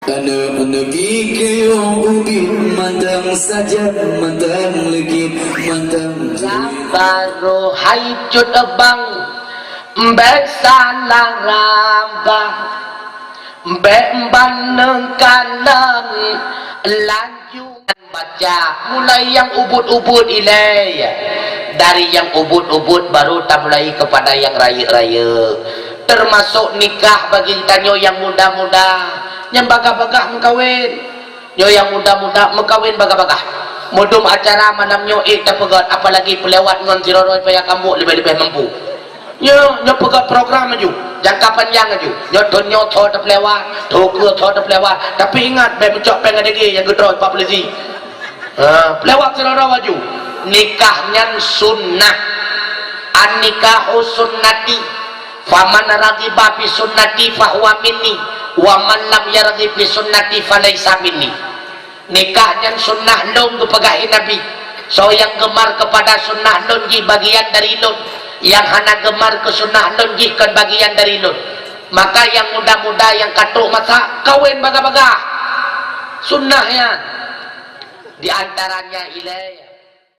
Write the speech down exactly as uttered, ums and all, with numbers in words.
Aneuk neuki keu yong ubit mantong sajan mantong leukit mantong. Nyang barô hai cut ebang, mbek salah rambah, mbek ban neukalon laju baca. Mulai nyang ubit-ubit ilée, dari nyang ubit-ubit baru tamulai kepada nyang rayeuk-rayeuk. Termasuk nikah bagi tanyoe nyang muda-muda, nyang bagah-bagah meukawen. Nyoe nyang muda-muda meukawen bagah-bagah. Meudum acara malam nyoe ék tapeugét, apalagi peulewat ngon sidroe-droe payah kambok leubeh-leubeh mampu. Nyoe, nyoe peugét program laju, jangka panjang laju. Nyoe thon nyoe tho tapeulewat, tho keue tho tapeulewat. Tapi ingat, bèk meucok péng A D G nyang geutroh empat puluh zi. Ha, peulewat sidroe-droe laju. Nikah nyan sunnah. An-nikahu sunnati. Faman raghiba fi sunnati fahuwa minni. Wa man lam yarghib fi sunnati falaisa minni. Nikah nyan sunnah lôn geupeugah lé Nabi. Soe nyang geumar keupada sunnah lôn jih bagian dari lôn. Nyang hana geumar keu sunnah lôn jih kon bagian dari lôn. Maka nyang muda-muda nyang ka trok masa, kawen bagah-bagah. Sunnah nyan. Di antaranya ilée.